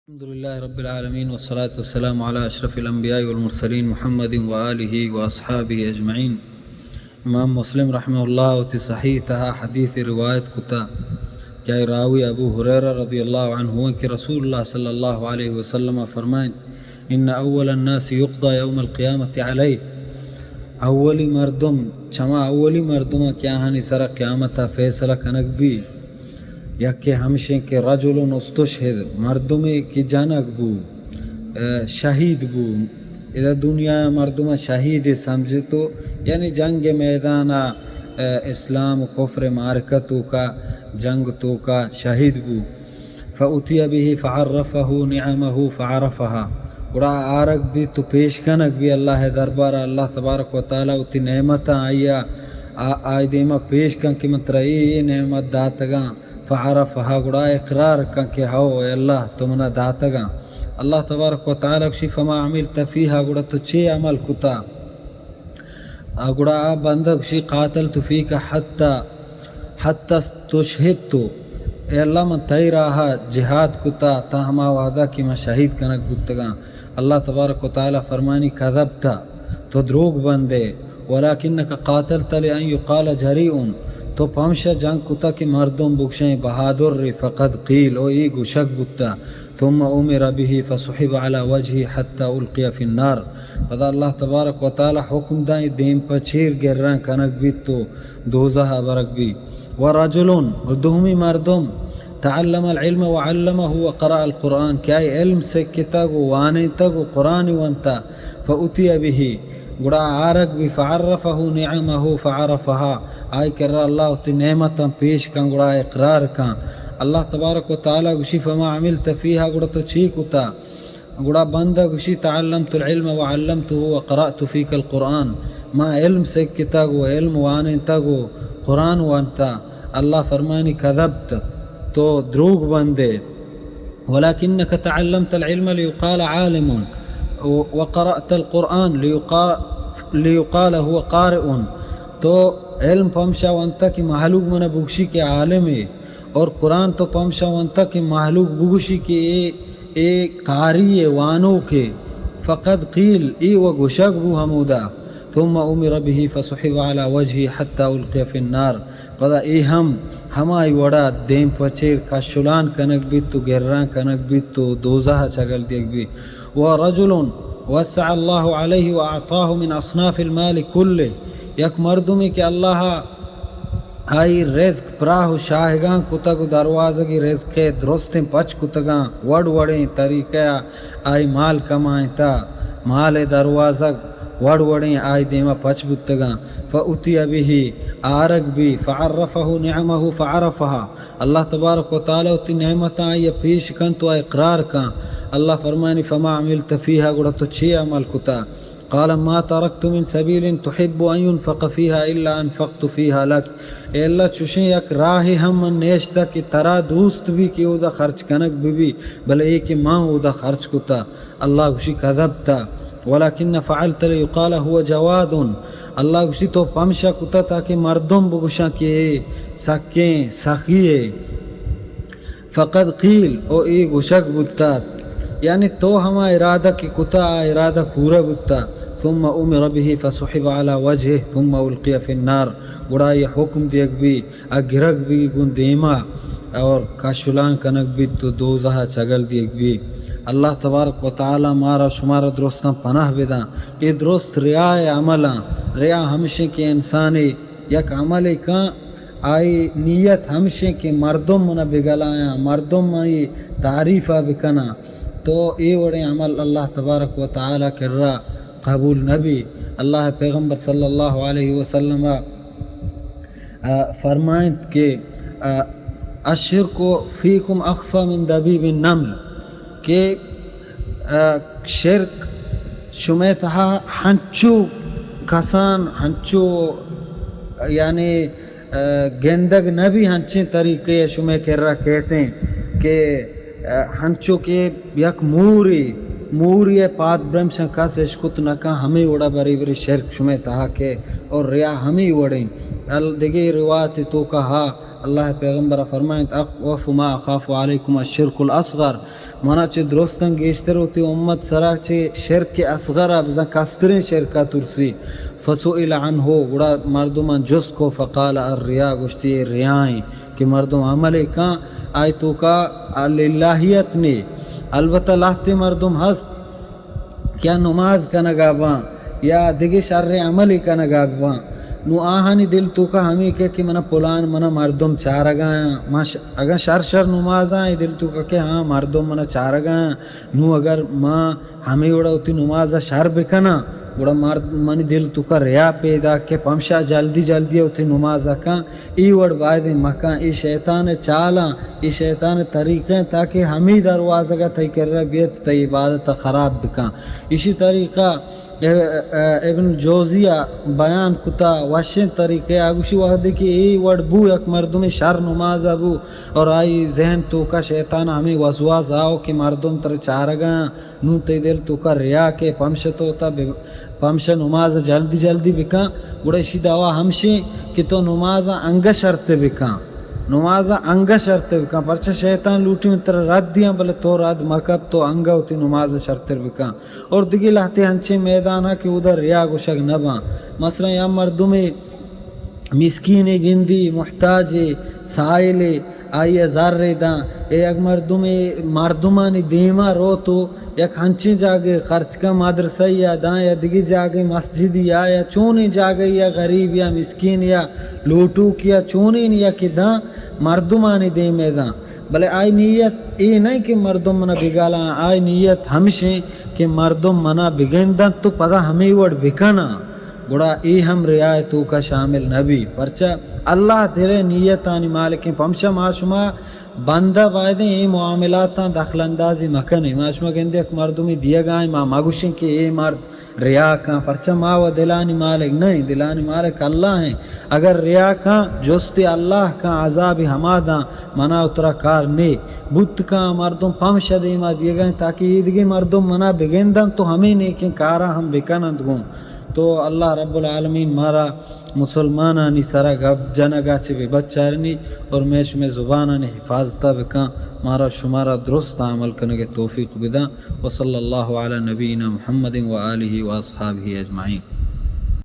الحمد لله رب العالمين، والصلاة والسلام على أشرف الأنبياء والمرسلين محمد وآله وأصحابه أجمعين. امام مسلم رحمہ اللہ وتی صحیح تہا حدیث روایت کتا کہ آئی راوی ابو ہریرہ رضی اللہ عنہ ہوا کہ رسول اللہ صلی اللہ علیہ وسلم فرمائیں: ان اول الناس يقضى يوم القيامة عليه، اولی مردم، چما اولی مردم کہ آہانی سرا قیامتا فیصلہ کنگ بی، یکے ہمشیں کہ رجل استشهد، مردمے کہ جنگ بو، اه، شہید بو۔ ادا دنیا مردم شہید سمجھتو، یعنی جنگ میدان، اه، اسلام و کفر معرکہ توکا، جنگ توکا شہید بو۔ فأتي به فعرفه نعمه فعرفها۔ گڑا آرگ بی تو پیش کنگ بی اللہ دربارا، اللہ تبارک و تعالی وتی نعمتاں آئی ء، آ-، آئی دیما پیش کن کہ من ترا اے، اے نعمت داتگاں۔ فعرفها، گڑا اقرار کن کہ ہو اے اللہ تو منا داتگاں۔ اللہ تبارک و تعالی گوشی: فما عملت فيها، گڑا تو چے عمل کتا؟ آ گڑا آ بندہ گوشی: قاتلت فيك حتى، حتى استشهدت، اے اللہ من تئی راہ ء جہاد کتا تا ہما وہدا کہ من شہید کنگ بوتگاں۔ اللہ تبارک و تعالی فرمانی: كذبت، تو دروگ بندے، ولكنك قاتلت لأن يقال جريء، تو پمشا جنگ کتا کہ مردم بگشیں بہادر رے، فقد قيل، او اے گوشگ بوتا۔ ثم أمر به فسحب على وجهه حتى ألقي في النار۔ پدا اللہ تبارک و تعالی حکم داں اے دیم پہ چیر گران کنگ بیت تو دوزہ ء برگ بی۔ ورجل، و دومی مردم، تعلم العلم وعلمه وقرأ القرآن، کہ آئی علم سکتگ و وانینتگ و قرآن ونتا، فأتي به، گڑا آرگ بی، فعرفه نعمه فعرفها، آئی کرا اللہ وتی نعمتاں پیش کن، گڑا اقرار کن۔ اللہ تبارک و تعالی گوشی: فما عملت فيها، گڑا تو چی کتا؟ گڑا بندہ گوشی: تعلمت العلم وعلمته وقرأت فيك القرآن، ما علم سکتگ و علم وانینتگ و قرآن وانتا۔ اللہ فرمانی: كذبت، تو دروگ بندے۔ ولكنك تعلمت العلم ليقال عالم، و-، وقرأت القرآن ليقا-، ليقال هو قارئ۔ تو علم پمشا ونتا کہ مہلوک منا بگشی کہ عالمے، اور قرآن تو پمشا ونتا کہ مہلوک بگشی کہ اے، اے قاری اے، وانوکے۔ فقد قيل، اے و گشگ بو ہمودا۔ ثم أمر به فسحب على وجهه حتى ألقي في النار۔ پدا اے ہم ہمائی وڑا دیم پہ چیر کشلان کنگ بیت و گران کنگ بیت و دوزہ ء چگل دیگ بیت۔ ورجل وسع الله عليه وأعطاه من أصناف المال كله، یک مردمے کہ اللہ ء آئی رزق پراہ و شاہگاں کتگ و دروازگی رزق ء درستیں پچ کتگاں، وڑ وڑیں طریقہ ء آئی مال کمائینتا، مال ء دروازگ وڑ وڑیں آئی دیما پچ بوتگاں۔ فأتي به، آرگ بی، فعرفه نعمه فعرفها، اللہ تبارک و تعالی وتی نعمتاں آئی ء پیش کنت و اقرار کن۔ اللہ فرمانی: فما عملت فيها، گڑا تو چے عمل کتا؟ قال: ما تركت من سبيل تحب أن ينفق فيها إلا أنفقت فيها لك۔ اے اللہ، چوشیں یک راہے ہم من نیشتہ کہ ترا دوست بی کہ اودا خرچ کنگ بہ بی، بلے اے کہ من اودا خرچ کتا۔ اللہ گوشی: كذبت ولكن فعلت ليقال هو جواد۔ اللہ گوشی: تو پمشا کتا تاکہ مردم بگوشاں کہ اے سکیں سخی اے۔ فقد قيل، او اے گوشگ بوتات، یعنی تو ہما ارادہ کہ کتا، آ ارادہ پورا بوتا۔ ثم أمر به فسحب على وجهه ثم ألقي في النار، گڑا آئی حکم دیگ بی، آ گرگ بی گوں دیما اور کشلان کنگ بیت تو دوزہ ء چگل دیگ بی۔ اللہ تبارک و تعالی مارا شمارا درستاں پناہ بداں۔ اے درست ریا ء عملاں، ریا ہمشیں کہ انسانے یک عملے کن، آئی نیت ہمشیں کہ مردم منا بگلایاں، مردم منی تعریف ء بکناں، تو اے وڑیں عمل اللہ تبارک و تعالی کرا قبول نبی۔ اللہ پیغمبر صلی اللہ علیہ وسلم ء، آ، فرمائنت کہ، آ، الشرك فيكم أخفى من دبيب النمل، کہ، آ، شرک شمئے تہا ہنچو کسان، ہنچو، یعنی، آ، گندگ نہ بی، ہنچیں طریقے ء شمئے کرا کیتیں کہ، آ، ہنچو کہ یک مورے، مورے ء پاد برمشاں کس اشکت نہ کن، ہمے وڑا برے برے شرک شمئے تہا کئے اور ریا ہمے وڑیں۔ ال-، دگہ روایت توکا ہا اللہ ءِ پیغمبر ءَ فرمائینت، اخوف ما اخاف علیکم الشرک الاصغر، منا چہ درستاں گیشتر وتی امت سرا چہ شرک اصغر ءَ، بزاں کستریں شرک ءَ ترسی۔ فسئل عنہ، گڑا مردماں جست کو، فقال الریا، گوشتی اے ریا ایں کہ مردم عملے کن، آئی توکا للہیت نے۔ البتہ لہتے مردم ہست کہ آ نماز کنگا باں یا دگہ شریں عملے کنگا باں، نوں آہانی دل توکا ہمے کہ، کہ منا پلان، منا مردم چارگایاں، ما ش-، اگاں شر شر نمازاں، اے دل توکا کہ ہاں مردم منا چارگایاں، نوں اگر ما ہمے وڑا وتی نمازا شر بکناں، گڑا مرد-، منی دل توکا ریا پیداک کہ پمشا جلدی جلدی وتی نمازا کن۔ اے وڑ بایدیں مکن، اے شیطان ءِ چالاں، اے شیطان ءِ طریقہ ایں، تاکہ ہمے دروازگ ءَ تئی کرا بیت، تئی عبادت ءَ خراب بکن۔ ایشی طریقہ ا-، ا-، ابن جوزی ءَ بیان کتا، وشیں طریقہ ءَ گوشی، وہدے کہ اے وڑ بو یک مردمے شر نماز ءَ بو اور آئی ذہن توکا شیطان ہمے وسواس آؤ کہ مردم ترا چارگاں، نوں تئی دل توکا ریا کہ پمشہ تو تا بہ-، پمشہ نماز جلدی جلدی بکن۔ گڑا اشی دوا ہمشیں کہ تو نماز انگہ شرط بکن، نماز انگہ شرط بکن، پرچہ شیطان لوٹی من ترا رد دیاں، بلے تو رد مکپ، تو انگہ وتی نماز شرتر بکن۔ اور دگہ لہتے ہنچیں میدان ہا کہ اودا ریا گوشگ نہ باں۔ مثلاً یا مردمے مسکینے گندی، محتاجے، سائلے، آئی ءَ زرے داں، یا یک مردمے مردمانی دیما روت و یک ہنچیں جاگہے خرچ کن، مدرسہ یا داں یا دگہ جاگہے مسجدی یا، یا چونیں جاگہے یا غریب یا مسکین یا لوٹوک یا چونیں یا کہ داں مردمانی دیمے داں، بلے آئی نیت اے نہ کہ مردم منا بگالاں، آئی نیت ہمشیں کہ مردم منا بگندنت و پدا ہمے وڑ بکناں۔ گڑا اے ہم ریا ءِ توکا شامل نہ بی، پرچا اللہ دل ءِ نیتانی مالکیں۔ پمشا ما شما بندہ بایدیں اے معاملاتاں دخل اندازی مکنیں۔ ما شما گندے یک مردمے دیگا ایں، ما مگوشیں کہ اے مرد ریا کن، پرچا ما و دلانی مالک نہ ایں، دلانی مالک اللہ ایں۔ اگر ریا کن، جستے اللہ کن، عذابے ہما داں، منا و ترا کار نے۔ بوت کن مردم پمشا دیما دیگا ایں تاکہ اے دگہ مردم منا بگندنت و ہمے نیکیں کاراں ہم بکننت گوں۔ تو اللہ رب العالمین مارا مسلمانانی سرا گپ جنگا چہ بہ بچارنی اور مئے شمئے زبانانی حفاظتا بکن، مارا شمارا درست عمل کنگے توفیق بداں۔ وصلی اللہ علی نبینا محمد و آلہ و اصحابہ اجمعین۔